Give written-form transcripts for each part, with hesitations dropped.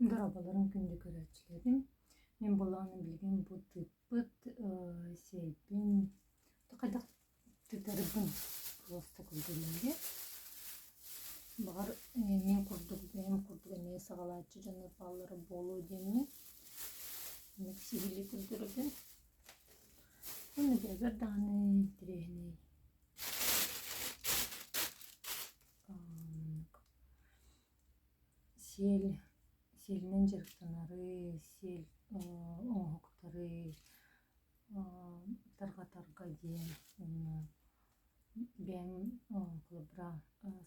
Дорооболорун күндү көрөөччүлэрим. Мин буоллаҕына билигин бу тыыппыт сиэлбин хайдах тыытарбын просто көрдөрүүгэ. Баҕар мин курдук бэйэм курдук эмиэ саҕалааччы дьоннор бааллара буолуо диэммин сиһилии көрдөрөбүн. Уонна бэйэбэр даҕаны интэриэһинэй Сиэл сиэлинэн дьарыктанары, сиэл оҥоһуктары тарҕатарга диэн уонна бэйэм холобура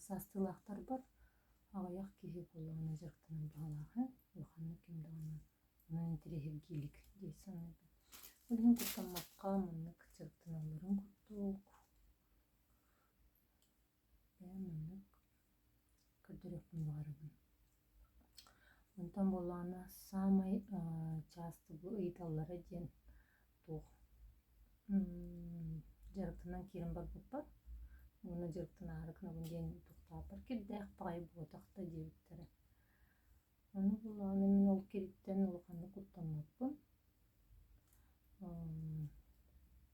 саастыылаахтарбар аҕыйах киһи буоллаҕына дьарыктанар баҕалаах ээ, улаханнык ким даҕаны онон интэриэһиргии илик дии саныыбын. Ол иһин куттаммакка маннык дьарыктаналларын курдук бэйэм маннык көрдөрүөхпүн баҕарабын. Онтон буоллаҕына саамай часто бу ыйыталлара диэн туох дьарыктанан киирэн барбыппар уонна дьарыктанаары гынабын диэн тохтооппор кирдээх баҕайы буотах да диэбиттэрэ. Ону буоллаҕына мин ол кириттэн улаханнык куттаммаппын.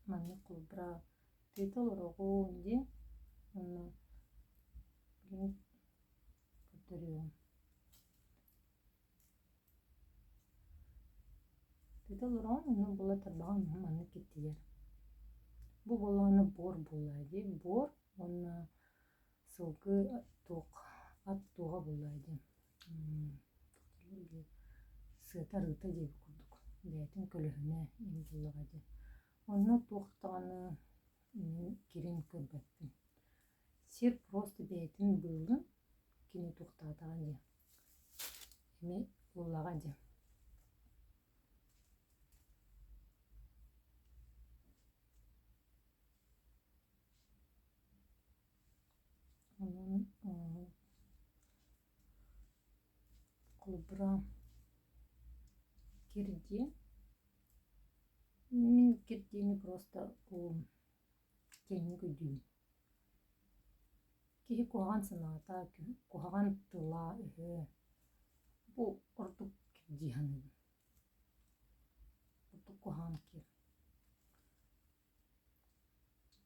Маннык холобура тыыта олороҕун диэн уонна билигин көрдөрүөҕүм. Тыыта олороҕун уонна була тарбаҕын маннык киттийэр. Бу буоллаҕына буор буоллаа дии. Буор уонна сылгы туох ат туоҕа буоллаа дии. Сыата-арыыта диэбит курдук бэйэтин көлөһүнэ иһин буоллаҕа дии. Онно туох даҕаны мин кирин көрбөппүн. Сир просто бэйэтин быылын кини туохтаатаҕа дии. Эмиэ ыллаҕа дии. Онон холобура кирдиэ мин кирдиэни просто киэҥник өйдүүбүн. Киһи куһаҕан санаата, куһаҕан тыла-өһө бу ордук кирдии саныыбын. Ордук куһаҕан кир.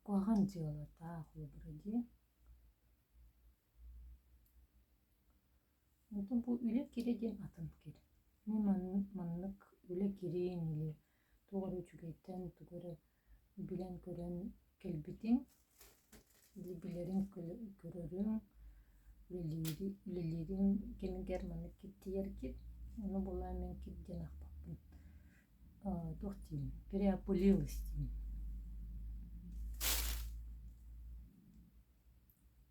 Куһаҕан дьыалата холобура дии. Онтон бу үлэ кирэ диэн атын кир. Мин маннык үлэ кириэн или туох эрэ үчүгэйтэн тугу эрэ билэн-көрөн кэлбитиҥ, или билэриҥ көрөрүҥ, үлэлиириҥ кэмигэр маннык киртийэргит. Ону буоллаҕына мин кир диэн аахпаппын. Туох диибин, переопылилась диибин.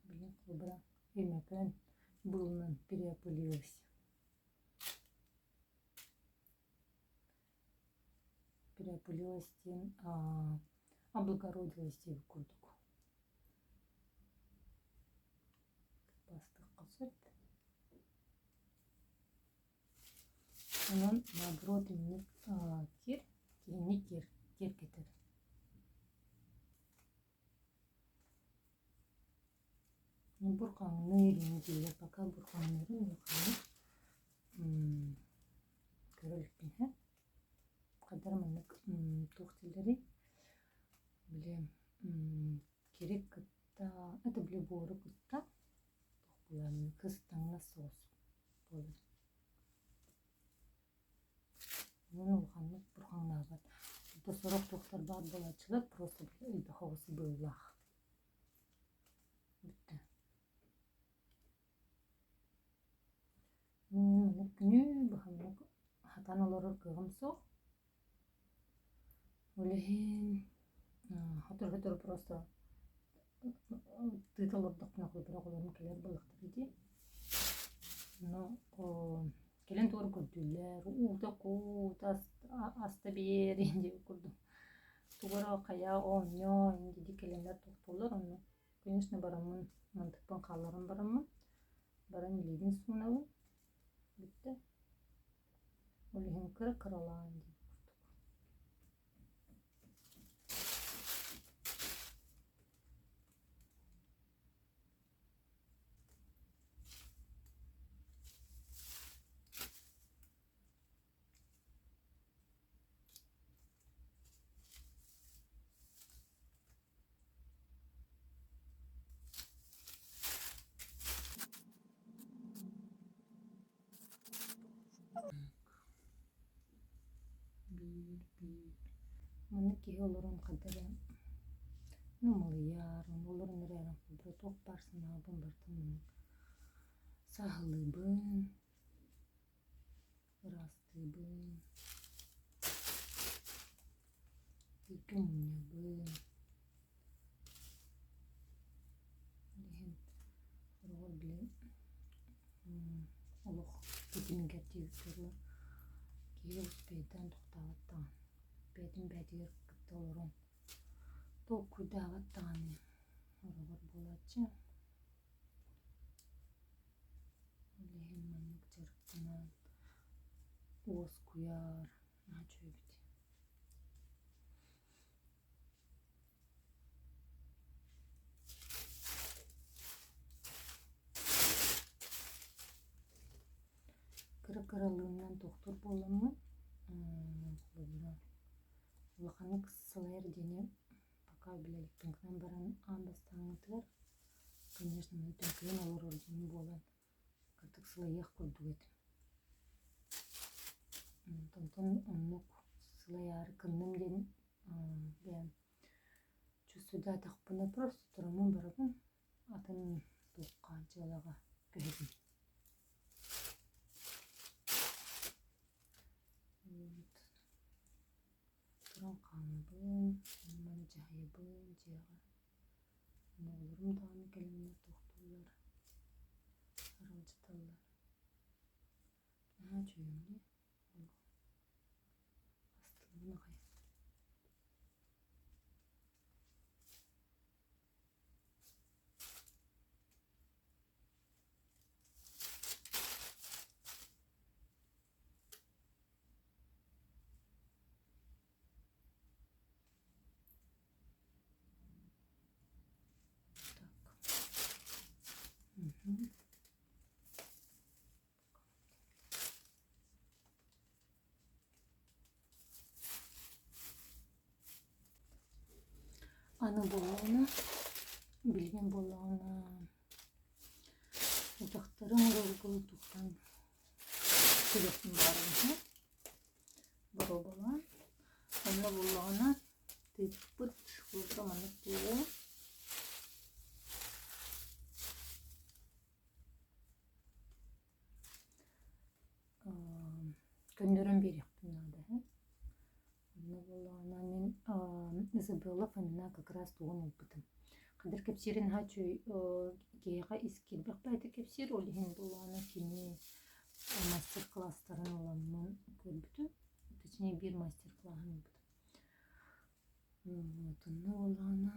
Билин холобура Өймөкөөн быылынан переопылилась. Переопылилась диэн облагородилась диэбит курдук. Бастыахха сөп. Онон наоборот инник кир киһини киэргэтэр. Бурҕаҥныыр дииллэр, пока бурҕаҥныырын улаханнык көрө иликпин иһэ. Хайдах маннык туох дииллэрий били кири кытта это били буору кытта туох буолар кыстаҥнас соҕус буолар. Онон улаханнык бурҕаҥнаабат. Онто сорох туохтар баар буолааччылар просто элбэх оҕус быыллаах. Бүттэ. Мин күнү быһа хатан олорор кыаҕым суох. Ол иһин сотору-сотору просто тыыта олордохпуна холобура оҕолорум кэлэр буоллахтара дии. Но кэлэн туора көрдүүллэр, уута куут, аста биэр диэбит курдук. Тугу эрэ хайа оонньоо дии кэлэннэр тохтууллар онно конечно бараммын мантыкпын хаалларан бараммын баран илиибин суунабын бүттэ. Ол иһин кыра-кыралаан диэбит курдук. Маннык киһи олорон хайда эрэ намылыйар, олорон эрэ туох баар санаабын барытын маннык сааһылыыбын, ыраастыыбын, өйгө мунньабын. Ол иһин хороҕор били олох тэтимигэр тиийбит киһи успейдаан тохтообот даҕаны, бэйэтин бэйэтигэр кытта олорон толкуйдаабат даҕаны хороҕор буолааччы. Ол иһин маннык дьарыктанан уоскуйар наһаа үчүгэй эбит. Кыра-кыралыынан тохтуур буоламмын, холобура, улаханнык салайар диэни пока билэ иликпин гынан баран аан бастааҥҥытыгар, конечно, төҥкөйөн олорор дьон буолан кырдьык сылайыах курдук этим. Онтон оннук сылайаары кынным диэн бэйэм чувствуйдаатахпына просто тураммын барабын, атын туохха дьыалаҕа көһөбүн. Туран хаамабын, ону-маны дьаһайабын дьиэҕэ. Оҕолорум даҕаны кэлэннэр тохтууллар, аралдьыталлар. Наһаа үчүгэй дии, олох астынным аҕай. Так. Угу. Аны буоллаҕына, билигин буоллаҕына утахтарын оруолгун туттан күлүөхпүн баҕарабын боруобалаан. Онно буоллаҕына тыыппыт холобура маннык буолуо. Көннөрөн биэриэхпин наада ээ. Онно буоллаҕына мин Изабелла Фомина как раз тугун ылбытым. Хадыр кэпсиирин наһаа үчүгэй киһиэхэ ис киирбэх баайдык кэпсиир, ол иһин буоллаҕына кини мастер-класстарын ыламмын көрбүтүм. Точнее биир мастер-клаһын ылбытым. Вот онно буоллаҕына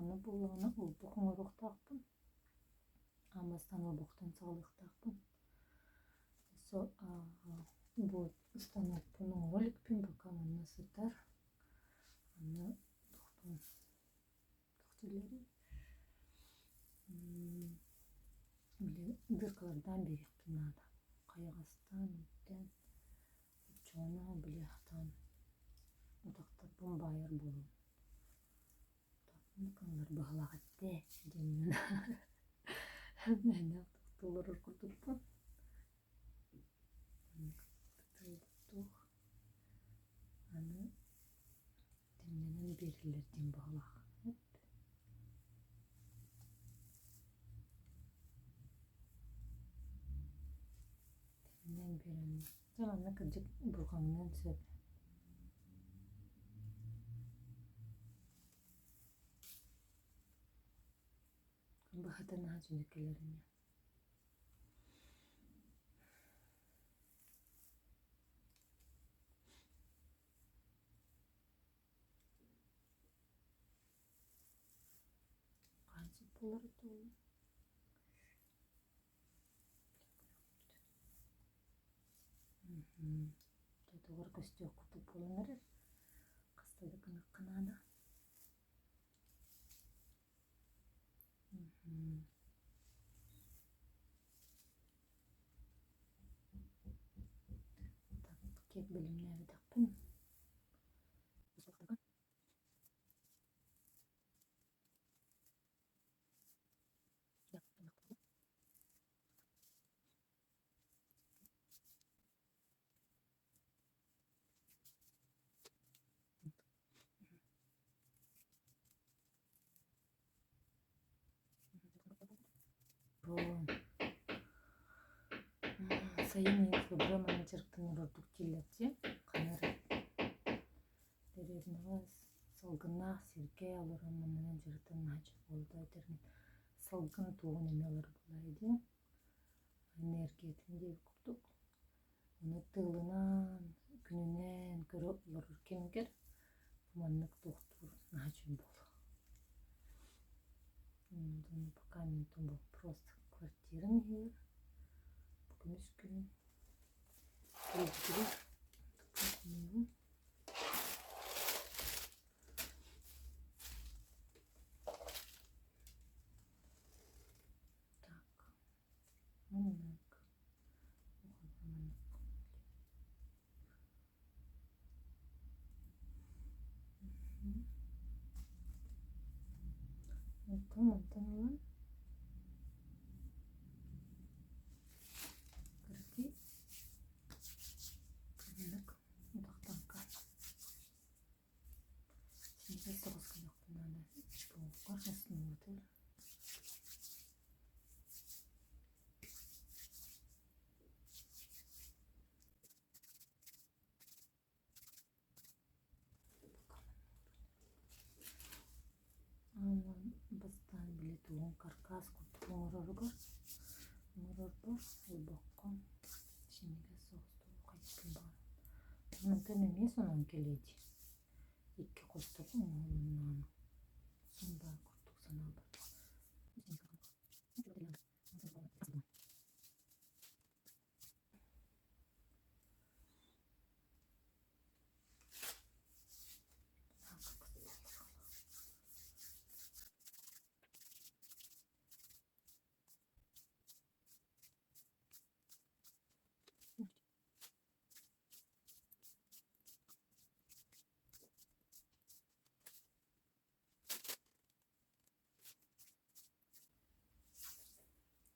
Аны буоллаҕына олбох оҥоруохтаахпын, аан бастаан олбохтон саҕалыахтаахпын. Бу станокпун оҥоро иликпин, пока манна сытар. Аны тохтоон тохтуулларый били дыркалардаан биэриэхпин наада. Хайаҕастаан, үүттээн, оччоҕуна били сатаан утахтарбын баайар буолуом. Кыллар быһалаах эттэ диэммин мээнэ тохтууллар курдукпун. Туох аны тэҥнэнэн биэрэллэр диэн баҕалаах эп. Тэҥнээн биэрэн дьэ манна кырдьык бурҕаҥныан сөп. Быһата наһаа дьүнүк кэлэр ини. Хаан буолар туолла. Тотугар көстүөх курдук буолан эрэр. Хаста да гыныахха наада. Так, киэп бэлэмнээбэтэхпин. Сайын ийэм флюгера манан дьарыктанар ордук дииллэр дии. Хайа эрэ дэриэбинэҕэ салгыннаах сиргэ олорон маннанан дьарыктанааччы буолда этэрин салгын туоҕун эмиэ ылар буоллаҕа дии. Энергиятын диэбит курдук. Ону тыалынан, күнүнэн көрө олорор кэмигэр маннык туохтуур наһаа үчүгэй буолуо. Пока просто квартирам иһигэр көмүс күн Так, маннык Онтон мантан ылан кыракый кырыннык утахтаҥка синньигэс соҕус гыннахпына туоххар основатыр. Бастаан били тугун каркас курдук оҥороругар оҥорорбор олбоххо синньигэс соҕус хайыппын баҕарабын. Онтон эмиэ сонун кэлиэ дии. Икки хостох оҥоһулуннаҕына сон баар курдук санаабар.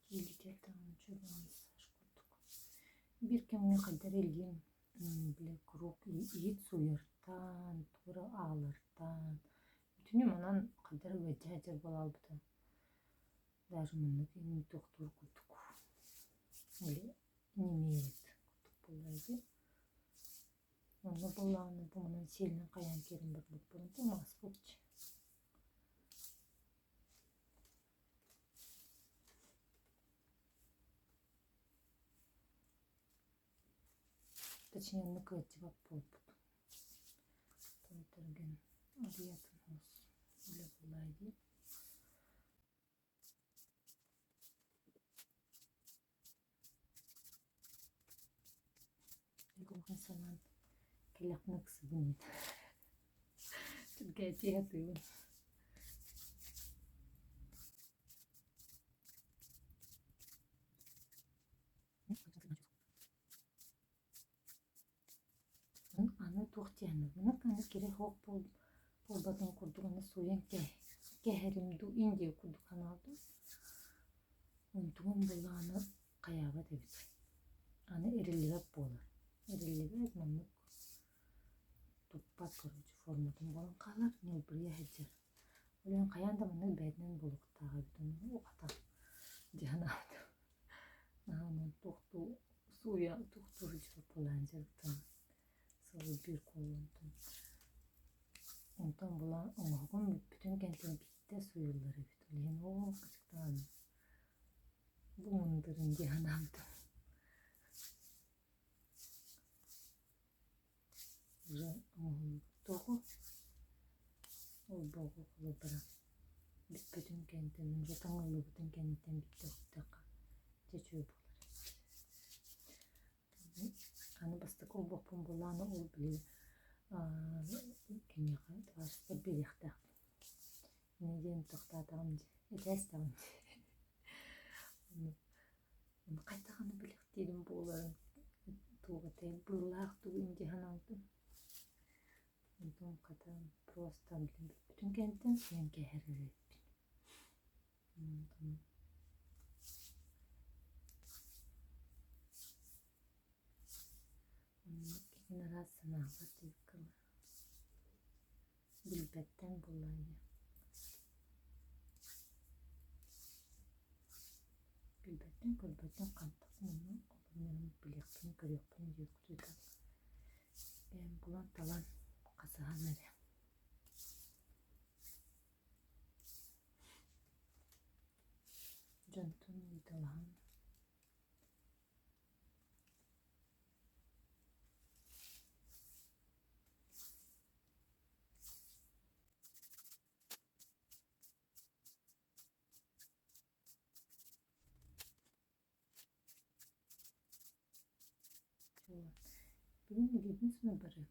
Киилитэ таҥынчы массаж курдук. Биир кэмҥэ хайдах эрэ илиим били куруук иһит сууйартан, тугу эрэ аалартан бүтүннүү манан хайдах эрэ ыалдьа сылдьар буолаалбыта. Даже маннык тохтуур курдук били ньимийбит курдук буолла дии. Онно буоллаҕына бу манан сиэлинэн хайаан киирэн барбыт буолан ааспыт. Точнее, оннук ыалдьыбат буолбут. Тойтөргөн арыйатын хос үлэ буолаа дии. Улахан санаан кэлэхпин ыксыбын түргээтии сатыыбын. Аны туох диэххиний аны кири суох буолбатын курдук аны сууйан кэһэрим дуу индия курдук санаабытым. Онтугум буоллаҕына хайаабат эбит. Аны эриллибэт буолар. Эриллибэт маннык туппат короче форматын буолан хаалар, ньылбырыйа сылдьар. Ол иһин хайаан да маннык бэйэтинэн буолуохтаах эбит ону хата дии санаабытым. Наһаа онон туохтуу сууйа туохтуу сылдьыбыт буолаан дьарыктанан сылы биир куоллонтон. Онтон булан оҥоһугум бүппүтүн кэнниттэн биирдэ сууйуллар эбит. Ол иһин оо кычыктаан бу мындырын дии санаабытым. Уже оҥоһуллубут олбоҕу холобура бүппүтүн кэнниттэн уже таҥыллыбытын кэнниттэн бүттэ охтоххо дьэ үчүгэй буолар. Аны бастакы олбохпун буллаҕына ол били киниэхэ табаарыстар биэриэхтээхпин. Инньэ диэн тохтоотоҕум дии, этээстэҕим дии. Ону хайдах аны билэхтиирим буоларын туох этэй быыллаах тугун дии санаабытым. Онтон хата просто билэн бүппүтүн кэнниттэн сиэн кээһэр эбиппин. Онтон оннук киһи араас санаалар диэбиккэ билбэттэн буоллаҕа дии. Билбэттэн көрбөттөн хантан мунну олорон. Билиэхпин, көрүөхпүн диэбит курдук. Бэйэм булан-талан хасыһан эрэ. Дьонтон ыйыталаһан Бүгүн илиибин суна барыам.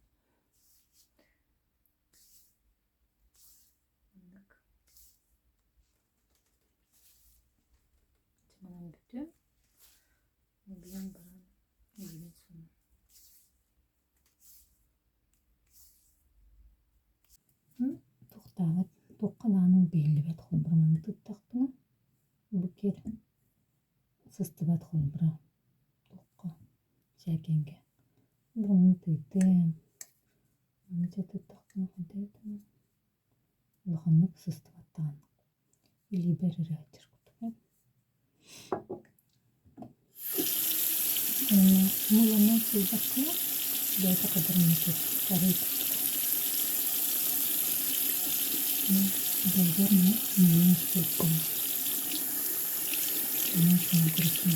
Маннык. Манан бүтүөм. Билэн баран илиибин суна. Туохтаабат, туохха даҕаны биһиллибэт холобура маннык туттахпына, бу кир сыстыбат холобура туохха сээкэҥҥэ. Бу ону тыытыам, аны дьэ туттахпына хайдах этэмий улаханнык сыстыбат даҕаны илиибэр эрэ сылдьар курдук ээ. Мыланан сылдьаххына бэйэтэ кыдыр мөкү арыы курдук. Бэйэбэр миин сыыппын миин сыҥыргырыппын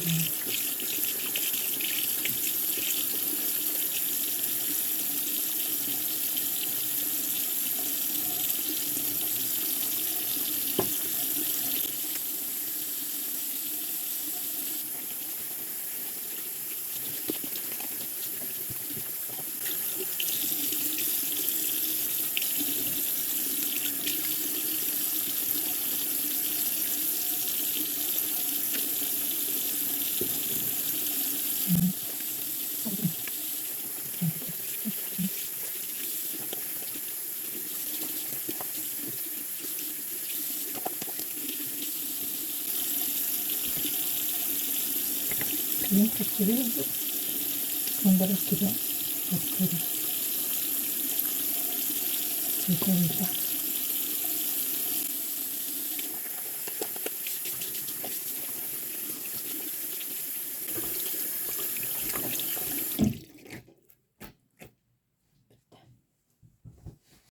Мин кэпсиир курдук, барар киһи туохтуур.